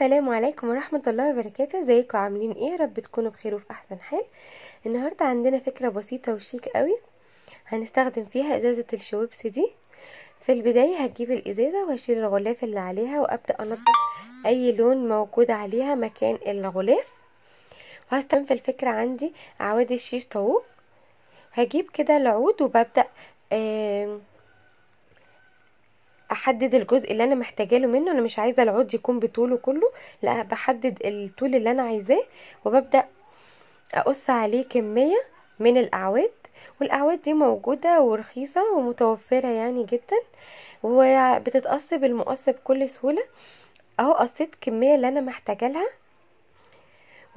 السلام عليكم ورحمة الله وبركاته. ازيكم عاملين ايه؟ رب تكونوا بخير وفي احسن حال. النهاردة عندنا فكرة بسيطة وشيك قوي هنستخدم فيها ازازة الشويبس دي. في البداية هجيب الازازة وهشيل الغلاف اللي عليها وابدأ انضف اي لون موجود عليها مكان الغلاف. وهستخدم في الفكرة عندي اعواد الشيش طاووق. هجيب كده العود وببدأ احدد الجزء اللي انا محتاجه له منه. انا مش عايزه العود يكون بطوله كله، لا بحدد الطول اللي انا عايزاه وببدا اقص عليه كمية من الاعواد. والاعواد دي موجودة ورخيصه ومتوفره يعني جدا، وبتتقص بالمقص بكل سهولة. اهو قصيت الكمية اللي انا محتاجه لها،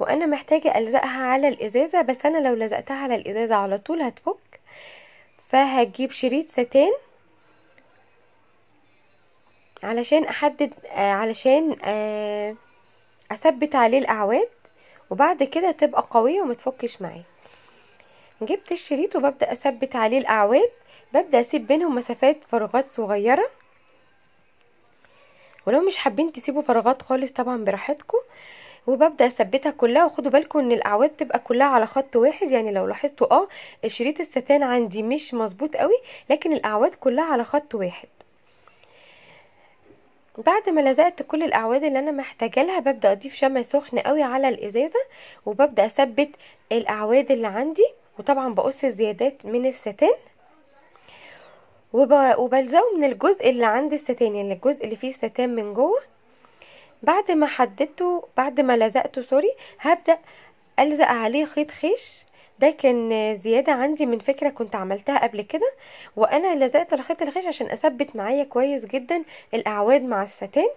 وانا محتاجه الزقها على الازازه، بس انا لو لزقتها على الازازه على طول هتفك. فهجيب شريط ستان علشان احدد علشان اثبت عليه الاعواد، وبعد كده تبقى قوية وما تفكش معايا. جبت الشريط وببدا اثبت عليه الاعواد، ببدا اسيب بينهم مسافات فراغات صغيرة، ولو مش حابين تسيبوا فراغات خالص طبعا براحتكم. وببدا اثبتها كلها. وخدوا بالكم ان الاعواد تبقى كلها على خط واحد، يعني لو لاحظتوا الشريط الستان عندي مش مظبوط قوي، لكن الاعواد كلها على خط واحد. بعد ما لزقت كل الاعواد اللي انا محتاجه لها، ببدا اضيف شمع سخن قوي على الازازه وببدا اثبت الاعواد اللي عندي، وطبعا بقص الزيادات من الستان وبلزقه من الجزء اللي عند الستان، يعني الجزء اللي فيه ستان من جوه. بعد ما حددته، بعد ما لزقته sorry، هبدا الزق عليه خيط خيش. ده كان زيادة عندي من فكرة كنت عملتها قبل كده، وانا لزقت الخيط الخيش عشان اثبت معايا كويس جدا الاعواد مع الستان.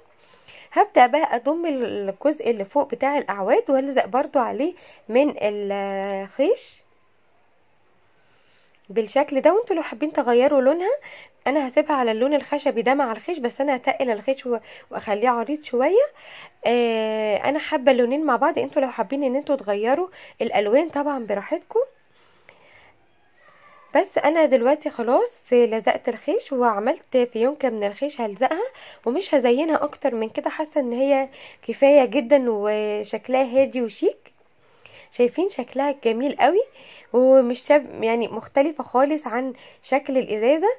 هبدأ بقى اضم الجزء اللي فوق بتاع الاعواد والزق برضو عليه من الخيش بالشكل ده. وانتوا لو حابين تغيروا لونها، انا هسيبها على اللون الخشبي ده مع الخيش، بس انا هتقل الخيش واخليه عريض شوية. انا حابة اللونين مع بعض، انتوا لو حابين ان انتوا تغيروا الالوان طبعا براحتكم. بس انا دلوقتي خلاص لزقت الخيش وعملت فيونكه من الخيش هلزقها، ومش هزينها اكتر من كده، حاسه ان هي كفاية جدا وشكلها هادي وشيك. شايفين شكلها جميل قوي، ومش يعني مختلفة خالص عن شكل الازازة،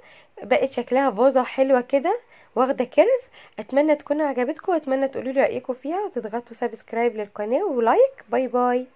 بقت شكلها فازة حلوة كده واخدة curve. اتمنى تكون عجبتكم، واتمنى تقولوا لي رأيكم فيها، وتضغطوا subscribe للقناة و like. bye bye.